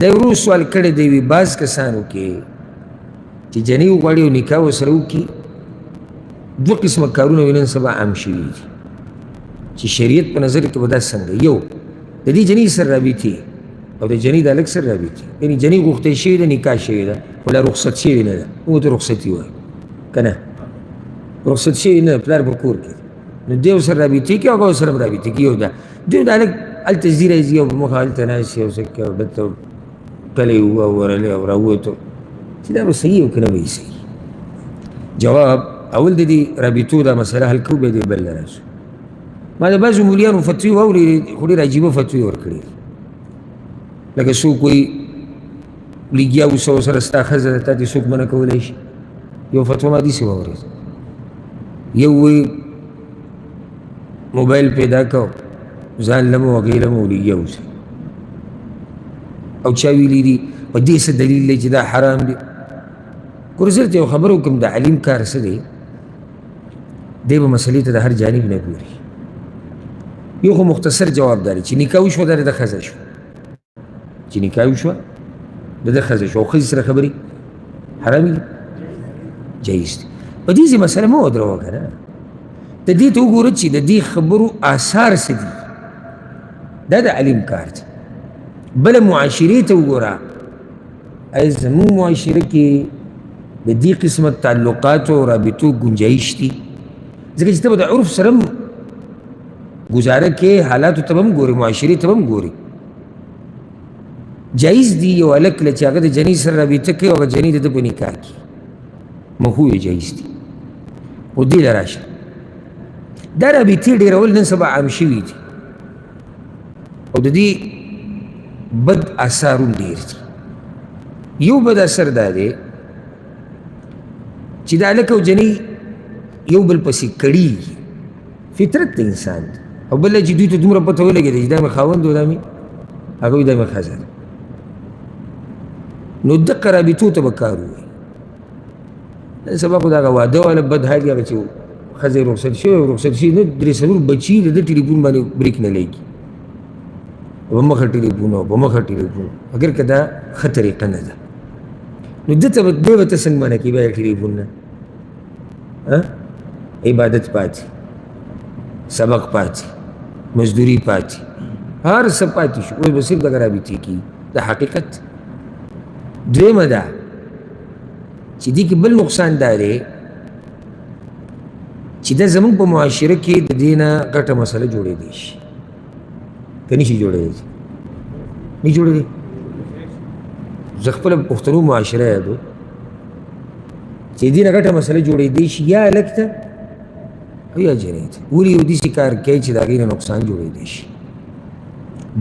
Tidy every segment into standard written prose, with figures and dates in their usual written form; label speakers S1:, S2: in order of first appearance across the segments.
S1: دا ورو سوال کړی دی وی بعض کسانو کې چې جنۍ وغواړي او نکاح ورسره وکړي، دوه قسمه کارونه وي نن سبا عام شوي دي چې شریعت په نظر کې به دا څنګه. یو د دې جنۍ سره رابطې او د جنۍ د هلک سره رابطې، یعنې جنۍ غوښتل شوې ده، نکاح شوې ده، خو لا رخصت شوې نه ده، موږ ته رخصتي وایو که نه، رخصت شوې نه ده، پلار په کور کې، نو دی ورسره رابطې کوي او هغه ورسره هم رابطې کوي. یو دا دوی د هلک هلته ځي راځي او په مخه هلته ناست او څه کوي او دلته کلی وو او ورغلی او راووتو، چې دا به صحیح او که نه به یې صحیح. جواب اول د دې رابطو دا مسله حل کوو، بیا دې بل له راشو. ما د بعضو مولیانو فتوې واورېدې، خو ډېره عجیبه فتوې ورکړې، لکه څوک وایي لګیا اوسه ورسره ستا ښځه ده، تا دې څوک منع کولی شي. یو فتوا ما داسې واورېده، یو وایي موبایل پیدا کو ځان له مو هغې له مو لګیا اوسه، او چا ویلي دي په دې څه دلیل دی چې دا حرام دی. ګوره زه درته یو خبره وکړم، د عالم کار څه دی، دی به مسلې ته د هر جانب نه ګوري. یو خو مختصر جواب دا دی چې نکاح وشوه، دا د ښځه شوه، چې نکاح وشوه د ده ښځه شوه، او ښځې سره خبرې حرامي دي جایز دي. په دې ځای مسله مه ودروه که نه، د دې ته وګوره چې د دې خبرو آثار څه دي، دا د عالم کار دی. بله معاشرې ته وګوره، آیا زموږ معاشره کې د دې قسمه تعلقاتو او رابطو ګنجایش دي؟ ځکه چې ته به د عرف سره هم ګزاره کې، حالاتو ته به هم ګورې، معاشرې ته به هم ګورې. جایز دی یو هلک له چې هغه د جنۍ سره رابطه کوي او هغه جنۍ د ده په نکاح کې مخو یې جایز دي. خو دې له راشه دا رابطې ډېرول نن سبا عام شوي دي او د دې بد اثار هم ډېر دي. یو بد اثر دا دی چې د هلک او جنۍ یو بل پسې کړېږي، فطرت د انسان دی. او بل چې دوی ته دومره پته ولګېده چې دا مې خاوند او دا مې هغه وایي دا مې ښځه ده، نو دقه رابطو ته به کار ووایي. نن سبا خو دغه واده والا بد حال دی، هغه چې ښځه یې رخصت شوې او رخصت شوې نه، درې څلور بچي د ده ټلیفون باندې بریک نه لګي، په مخه ټلیفون او په مخه ټلیفون، اګر که دا ښه طریقه نه ده. نو ده ته به دی به ته څنګه منع کوي بیا ټلیفون نه؟ عبادت پاتې، سبق پاتې، مزدوري پاتې، هر څه پاتې شو، اوس به صرف دغه رابطې کېږي. دا حقیقت. دویمه ده چې دې کې بل نقصان دا دی چې دا زموږ په معاشره کې د دې نه غټه مسله جوړېدی شي، که نه شي جوړېدی؟ نه جوړېدی. زه خپله پښتنو معاشره یادو چې دې نه غټه مسله جوړېدی شي، یا هلک ته او یا جنۍ ته، ولې یو داسې کار کوي چې د هغې نه نقصان جوړېدی شي.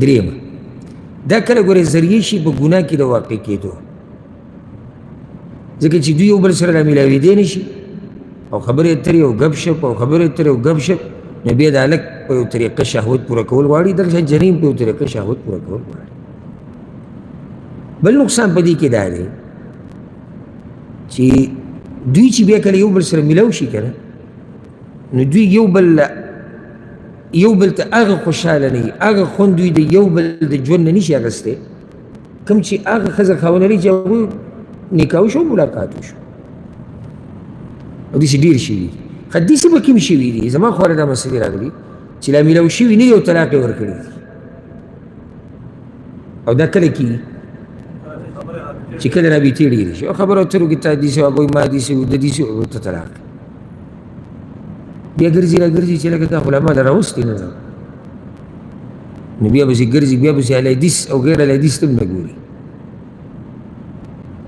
S1: درېیمه دا کله ګورې ذریعه شي په ګناه کې د واقع کېدو، ځکه چې دوی یو بل سره را میلاوېدی نه شي او خبرې اترې او ګپ شپ او خبرې اترې او ګپ شپ، نو بیا د هلک په یو طریقه شهوت پوره کول غواړي، دغه شان جنۍ هم په یو طریقه شهوت پوره کول غواړي. بل نقصان په دې کې دا دی چې دوی چې بیا کله یو بل سره میلاو شي که نه، نو دوی یو بل ته هغه خوشحاله نه وي، هغه خوند دوی د یو بل د ژوند نه نشي اخیستی کوم چې هغه ښځه خاوند لري چې هغوی نکاح وشو ملاقات وشو. او داسې ډېر شوي دي، ښه داسې به کوم شوي دي، زما خواره دا مسلې راغلي چې لا میلاو شوي نه دي او طلاق یې ورکړی دي. او دا کله کېږي چې کله رابطې ډېرې شي او خبرو اترو کې تا داسې هغوی ما داسې ده داسې ته طلاق بیا ګرځي را ګرځي چې لکه دا خو لا ما له راوستي نه ده، نو بیا پسې ګرځي، بیا پسې الحدیث او غیر الحدیث ته هم نه ګوري،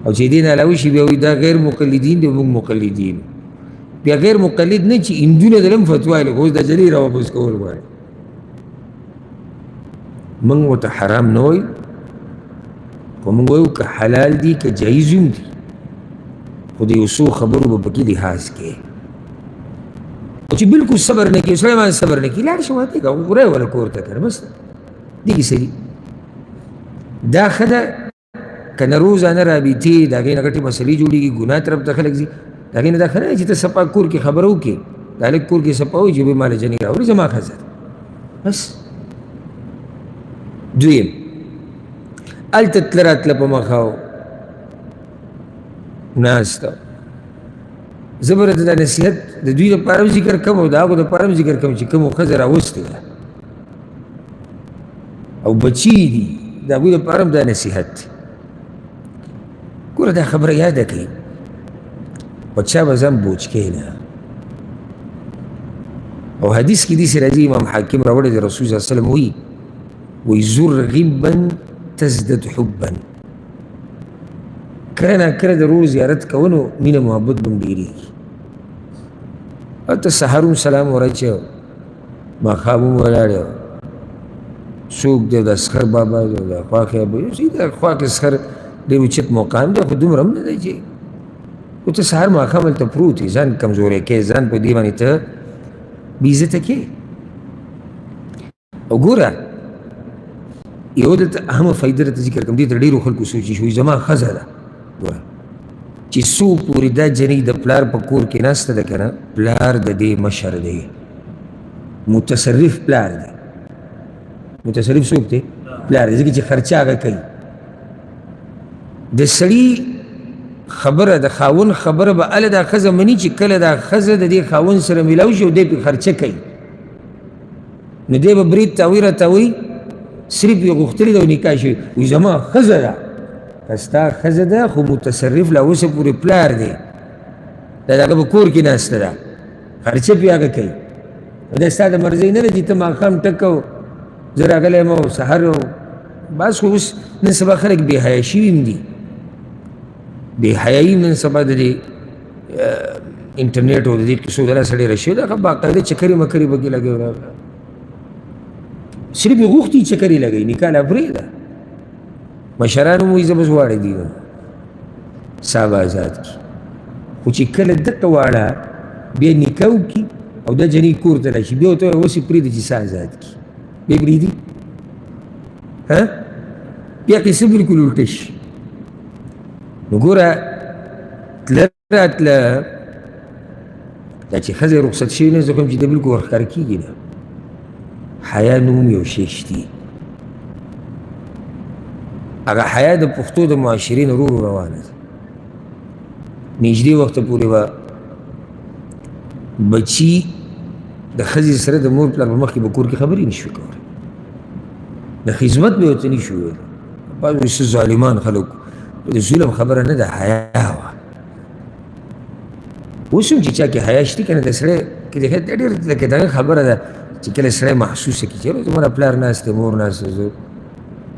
S1: او چې دې نه علاوه شي بیا وایي دا غیر مقلدین دي موږ مقلدین. بیا غیر مقلد نه چې هندونه دلم فتوا لکه اوس دا جنۍ راواپس کول غواړي، موږ ورته حرام نه وایو، خو موږ وایو که حلال دي که جایز هم دي، خو د یو څو خبرو به پکې لحاظ کوي. او چې بالکل صبر نه کوي، سړی باندې صبر نه کوي، لاړ شه واده کوه، وره وله کور ته که نه، بس دې کې څه دي. دا ښه ده که نه روزانه رابطې د هغې نه غټې مسلې جوړېږي، ګناه طرف ته خلک ځي، د هغې نه دا ښه نه ده چې ته صفا کور کې خبره وکړې، د هلک کور کې صفا وایي چې به ما له جنۍ راوړي زما ښځه ده، بس. دویم هلته تله راتله په مخه ناسته. زه به درته دا نصیحت د دوی دپاره هم ذکر کوم او د هغو دپاره هم ذکر کوم چې کومو ښځه راوستې ده او بچي دي، د هغوی دپاره هم دا نصیحت دی. ګوره دا خبره یاده کړئ، په چا به ځان بوج کوې نه. او حدیث کې داسې راځي، امام حاکم راوړی دی، رسول صلی الله علیه وسلم وایي، وایي زر غبا تزدد حبا. کله نا کله د ورور زیارت کوه نو مینه محبت به هم ډېرېږي. هلته سهار هم سلام ورچوه، ماښام هم ولاړ یې، څوک دی د اصغر بابا دی، د خواښې ابو دی، د خواښې اصغر ډېر اوچت مقام دی، خو دومره هم نه دی چې خو ته سهار ماښام هلته پروت یې، ځان کمزوری کوې، ځان په دې باندې ته بې عزته کوې. او ګوره یو دلته اهمه فایده درته ذکر کوم، دې ته ډېرو خلکو سوچ شي، وایي زما ښځه ده. ګوره چې څو پورې دا جنۍ د پلار په کور کې ناسته ده که نه، پلار د دې مشر دی، متصرف پلار دی. متصرف څوک دی؟ پلار دی، ځکه چې خرچه هغه کوي. د سړي خبره، د خاوند خبره به هله دا ښځه مني چې کله دا ښځه د دې خاوند سره میلاو شي او دی پرې خرچه کوي، نو دی به برید تاوي راتاوي، صرف یې غوښتلې ده او نکاح شوې، وایي زما ښځه ده. که ستا ښځه ده خو متصرف لا اوسه پورې پلار دی، دا د هغه په کور کې ناسته ده، خرچه پرې هغه کوي. دا ستا د مرضۍ نه ده چې ته ماښام ټک او زه راغلی یم او سهار او بس. خو اوس نن سبا خلک بې حیا شوي هم دي، بې حیایي نن سبا د دې انټرنیټ او د دې قصو د لاسه ډېره شوې ده. هغه باقاعده چکرې مکرې پکې لګوي، صرف یې غوښتي چکرې لګوي، نکاح لا پرېږده. مشران هم وایي زه بس واړه دي نو ساه به ازاد کړي. خو چې کله دقه واړه بیا نکاح وکړي او دا جنۍ کور ته راشي، بیا ورته وایي اوس یې پرېږده چې ساه ازاد کړي، بیا پرېږدي؟ ها، بیا قصه بلکل الټه شي. نو ګوره تله راتله دا چې ښځه یې رخصت شوې نه، زه کوم چې دا بلکل ورښکاره کېږي نه. حیا نوم یو شی شتي، هغه حیا د پښتو د معاشرې نه ورو ورو روانه ده. نږدې وخته پورې به بچي د ښځې سره د مور پلار په مخ کې په کور کې خبرې نه شوې کولی، د خدمت به یې ورته نه شو ویلی. بعض وایي څه ظالمان خلک، د ظلم خبره نه ده، حیا وه. اوس هم چې چا کې حیا شته که نه، د سړی کې د ډېر لکه دغه خبره ده چې کله سړی محسوسه کړي چې زموږ پلار ناست دی، مور ناست دی، زه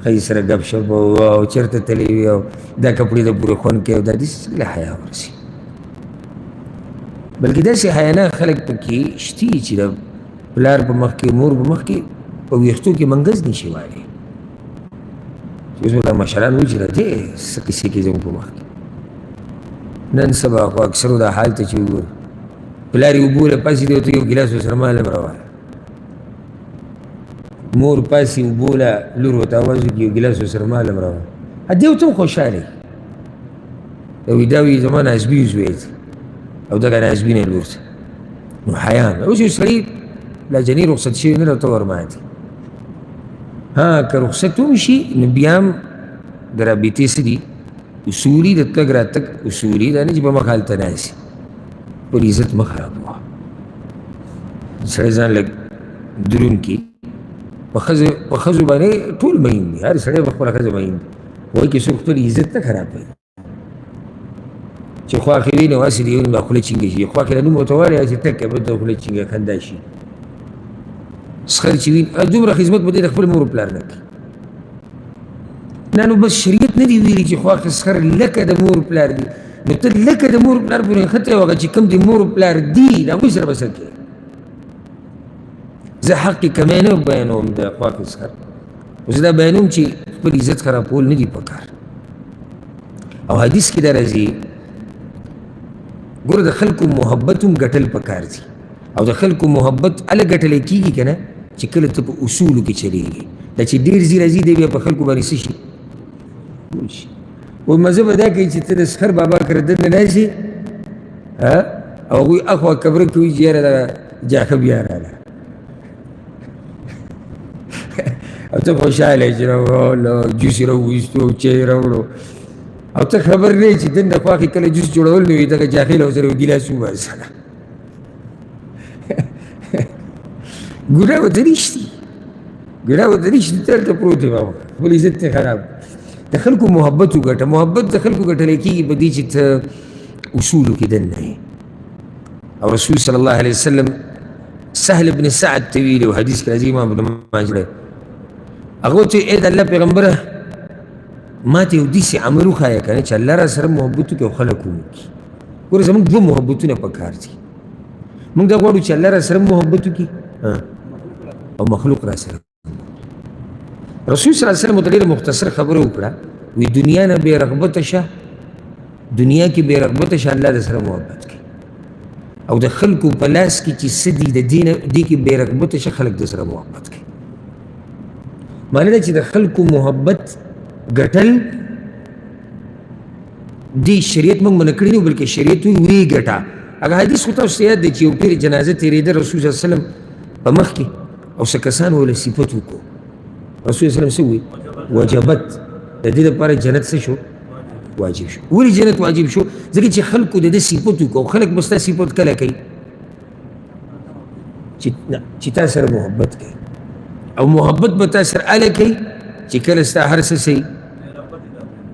S1: ښځې سره ګپ شپ او چېرته تللی وي او دا کپړې د پورې خوند کوي او دا داسې څنګه حیا ورسي. بلکې داسې حیاناک خلک پکې شتي چې د پلار په مخ کې، مور په مخ کې په ویښتو کې منګز نشي وهلی. چې اوس به دا مشران وایي چې راځئ څه قصې کوي زموږ په مخ کې. نن سبا خو اکثرو دا حال ته چې وګورو، پلار یې اوبو له پاسې دی ورته یو ګیلاس ورسره مال هم راواله، مور پاسې اوبو له لور ورته اواز وکړي یو ګیلاس ورسره مال هم راواله، دی ورته هم خوشحاله وي. وایي دا وایي زما نازبي زوی دی او دغه نازبي نه لور دی. نو حیا نه. اوس یو سړی لا جنې رخصت شوی نه ده ورته ورماتي، ها که رخصت هم شي نو بیا هم د رابطې څه دي اصولي، د تګ راتګ اصولي، دا نه چې په مخه هلته ناست وي. خپل عزت مه خرابوه، سړی ځان لږ درون کړي. په ښځو باندې ټول مین دي، هر سړی په خپله ښځه مین دی، وایي که څوک خپل عزت نه خرابوي چې خواښې وي نو هسې د یو نوم خوله چینګه شي، خواښې له نوم ورته وایي هسې ټک کوي، بل ته خوله چینګه خندا شي. سخر چې وي دومره خدمت به دی د خپل مور پلار نه کوي. نه نو بس شریعت نه دی ویلي چې خواښې سخر لکه د مور پلار دي، نو ته لکه د مور پلار پورې نښتی او هغه چې کوم د مور پلار دي د هغوی سره به څه کوې؟ زه حق کې کمی نه بیانوم د خواښې سخر، خو زه دا بیانوم چې خپل عزت خرابول نه دي پکار. او حدیث کې دا راځي، ګوره د خلکو محبت هم ګټل پکار دي، او د خلکو محبت هله ګټلی کېږي که نه چې کله ته په اصولو کې چلېږي. دا چې ډېر ځي راځي دی بیا په خلکو باندې څه شي؟ وایي مزه به دا کوي چې ته د سخر بابا کره دننه ناست او هغوی اخوا کبره کوي چې یاره دغه جاخه بیا راغله، او ته خوشحاله یې چې جوس یې راوویستو او چای یې راوړو، او ته خبر نه یې چې دننه خواښې کله جوس جوړول نو وي دغه جاخېل او سره یو ګیلاس وباسه. ګناه ورته نشتي، ګناه ورته نشتي، ته هلته پروت یې، بابا خپل عزت دې خراب. د خلکو محبت وګټه. محبت د خلکو ګټلی کېږي په دې چې ته اصولو کې دننه یې. او رسول صلی الله علیه وسلم سهل بن سعد ته ویلي، او حدیث کې راځي امام ابن ماجه، هغه ورته ویل، ای د الله پیغمبره، ما ته یو داسې عمل وښایه که نه چې الله را سره محبت وکړي او خلک هم وکړي. ګوره زموږ دوه محبتونه په کار دي. موږ دا غواړو چې الله را سره محبت وکړي او مخلوق را سره. رسول صلی الله علیه وسلم ورته ډېره مختصر خبره وکړه، وی دنیا نه بې رغبته شه، دنیا کې بې رغبته شه، الله در سره محبت کوي. او د خلکو په لاس کې چې څه دي د دې نه دې کې بې رغبته شه، خلک در سره محبت کوي. معنی دا چې د خلکو محبت ګټل دې شریعت موږ منع کړي نه، بلکې شریعت وایي ویې ګټه. هغه حدیث خو تاسو ته یاد دی چې یو پیر جنازه تېرېده رسول صلی الله علیه وسلم په مخ کې، او څه کسانو ورله صفت وکړو. رسول صلی الله علیه وسلم څه وویل؟ وجبت. د دې لپاره جنت څه شو؟ واجب شو. ولې جنت واجب شو؟ ځکه چې خلکو د ده صفت وکړو. او خلک به ستا صفت کله کوي؟ چې تا سره محبت کوي. او محبت به تا سره هله کوي چې کله ستا هر څه صحیح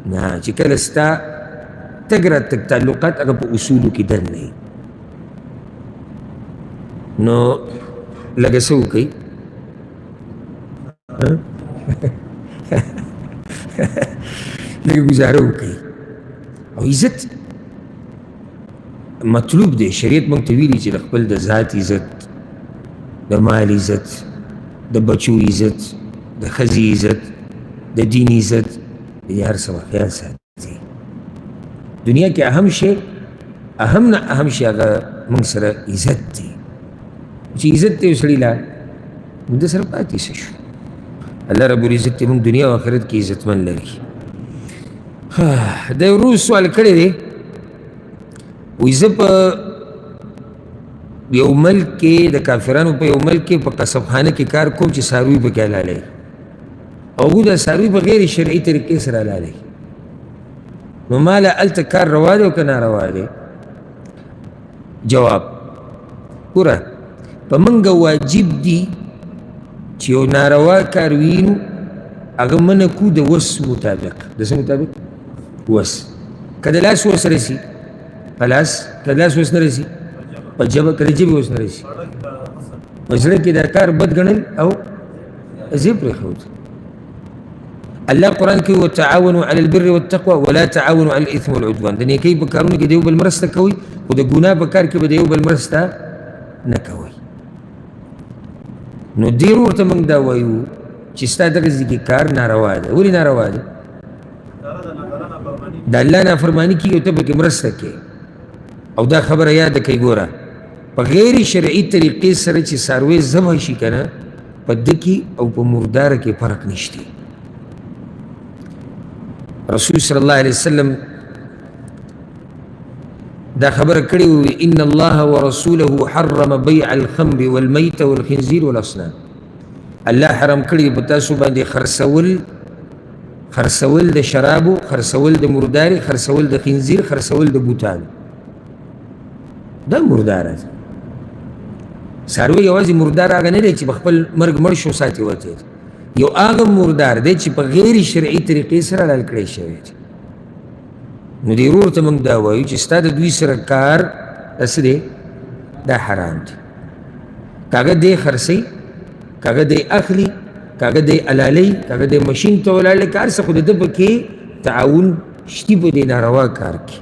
S1: نه، چې کله ستا تګ راتګ تعلقات هغه په اصولو کې دننه وي. نو لږه څه وکړئ، لږه ګزاره وکړئ. او عزت مطلوب دی. شریعت موږ ته ویلي چې د خپل د ذات عزت، د مال عزت، د بچو عزت، د ښځې عزت، د دین عزت، د دې هر څه به خیال ساتي. دنیا کې اهم شی، اهم نه اهم شی هغه موږ سره عزت دی. چې عزت دی سړي له نو ده سره پاتې څه شو؟ الله رب العزت دې موږ دنیا او آخرت کې عزتمن لري. د ورور سوال کړی دی، وایي زه په یو ملک کې د کافرانو په یو ملک کې په قصبخانه کې کار کوم چې څاروي پکې حلالوي، او هغوی دا څاروي په غیر شرعي طریقې سره حلالوي. نو ما له هلته کار روا دی او که ناروا دی؟ جواب، ګوره په موږ واجب دي چې یو ناروا کار وینو هغه منع کړو د وس مطابق. د څه مطابق؟ وس. که د لاس وس رسي په لاس، که د لاس وس نه رسي په ژبه، که د ژبې وس نه رسي په زړه کې دا کار بد ګڼل او ځای پرېښود. الله قرآن کې وتعاونوا علی البر والتقوى ولا تعاونوا علی الاثم والعدوان. د نیکۍ په کارونو کې د یو بل مرسته کوئ، خو د ګناه په کار کې به د یو بل مرسته نه کوئ. نو دې ورور ته موږ دا وایو چې ستا دغه ځای کې کار ناروا دی. ولې ناروا دی؟ د الله نافرماني کېږي او ته پکې مرسته کوې. او دا خبره یاده کړئ، ګوره په غیر شرعي طریقې سره چې څاروی ذبح شي که نه، په ده کې او په مرداره کې فرق نشته. رسول صلی الله علیه وسلم دا خبره کړې وي، ان الله ورسوله حرم بيع الخمر والميت والخنزير والاصنام. الله حرام کړی په تاسو باندې خرڅول د شرابو، خرڅول د مردارې، خرڅول د خنزیر، خرڅول د بوتانو. دا مرداره ده. څاروی یوازې مردار هغه نه دی چې په خپل مرګ مړ شو ساتي وتی دی، یو هغه مردار دی چې په غیر شرعي طریقې سره حلال کړی شوی دی. نو دې ورور ته موږ دا وایو چې ستا د دوی سره کار دا څه دی؟ دا حرام دی. که هغه دی خرڅوي، که هغه دی اخلي، که هغه دی حلالوي، که هغه دی مشین ته ولاړ دی، که هر څه، خو د ده پکې تعاون شتي په دې ناروا کار کې.